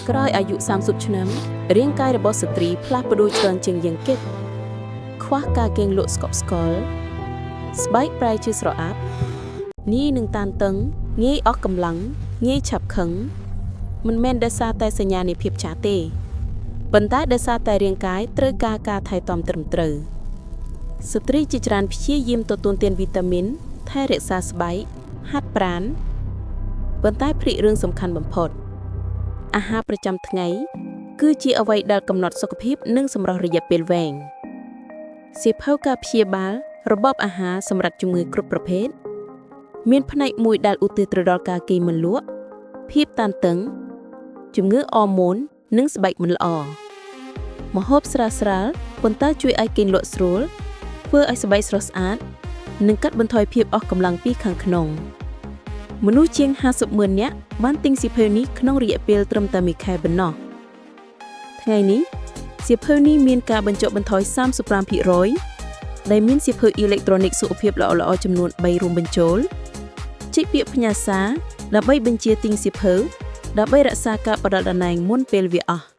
ក្រោយអាយុ30ឆ្នាំរាងកាយរបស់ស្ត្រីផ្លាស់ប្ដូរច្រើនជាងយើងគិតខ្វះការគេងលក់ស្កប់ស្កល់ស្បែកប្រែជាស្រអាប់ងាយនឹងតានតឹងងាយអស់កម្លាំងងាយឆាប់ខឹងមិនមែនដោយសារតែសញ្ញានៃភាពចាស់ទេប៉ុន្តែដោយសារតែរាងកាយត្រូវការការថែទាំត្រឹមត្រូវស្ត្រីជាច្រើនព្យាយាមទទួលទានវីតាមីនថែរក្សាស្បែកហាត់ប្រាណប៉ុន្តែភ្លេចរឿងសំខាន់បំផុត អាហារប្រចាំថ្ងៃ គឺជាអ្វីដែលកំណត់សុខភាពនិងសម្រស់រយៈពេលវែងសៀវភៅការព្យាបាលរបបអាហារសម្រាប់ជំងឺគ្រប់ប្រភេទមានផ្នែកមួយដែលឧទ្ទិសទៅដល់ការគេងមិនលក់ភាពតានតឹងជំងឺអរម៉ូននិងស្បែកមិនល្អម្ហូបស្រាលស្រាលប៉ុន្តែជួយឲ្យគេងលក់ស្រួលធ្វើឲ្យស្បែកស្រស់ស្អាតនិងកាត់បន្ថយភាពអស់កម្លាំងពីខាងក្នុង មនុស្សជាង50ម៉ឺននាក់បានទិញសៀវភៅនេះក្នុងរយៈពេលត្រឹមតែមួយខែប៉ុណ្ណោះថ្ងៃនេះសៀវភៅនេះមានការបញ្ចុះបន្ថយ35%ដែលមានសៀវភៅអេឡិចត្រូនិកសុខភាពល្អៗចំនួន3រួមបញ្ចូលចុចពាក្យផ្ញើសារដើម្បីបញ្ជាទិញសៀវភៅដើម្បីរក្សាការផ្ដល់តំណែងមុនពេលវាអស់។